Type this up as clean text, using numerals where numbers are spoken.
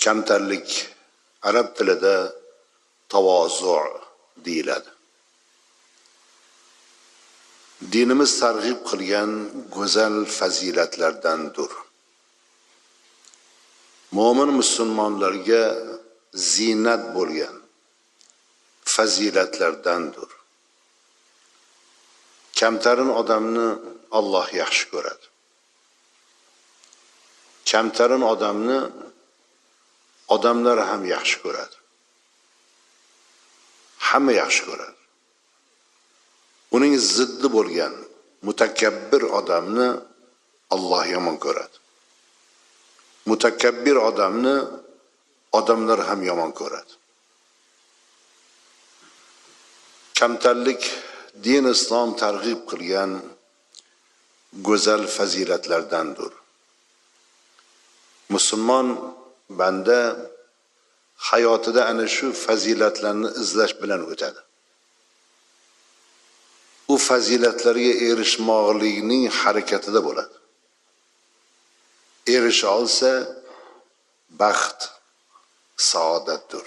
Kamtarlik arab tilida tavozu deyiladi. Dinimiz targ'ib qilgan go'zal fazilatlardandir. Mo'min musulmonlarga ziynat bo'lgan fazilatlardandir. Kamtarin odamni Alloh yaxshi ko'radi. Kamtarin odamni odamlar ham yaxshi ko'radi. Hamma yaxshi ko'radi. Uning ziddi bo'lgan mutakabbir odamni Alloh yomon ko'radi. Mutakabbir odamni odamlar ham yomon ko'radi. Kamtarlik din islom targ'ib qilgan go'zal fazilatlardandir. Musulmon banda hayotida ana shu fazilatlarni izlash bilan o'tadi. U fazilatlarga erishmoqlikning harakatida bo'ladi. Erisha olsa baxt, saodatdir.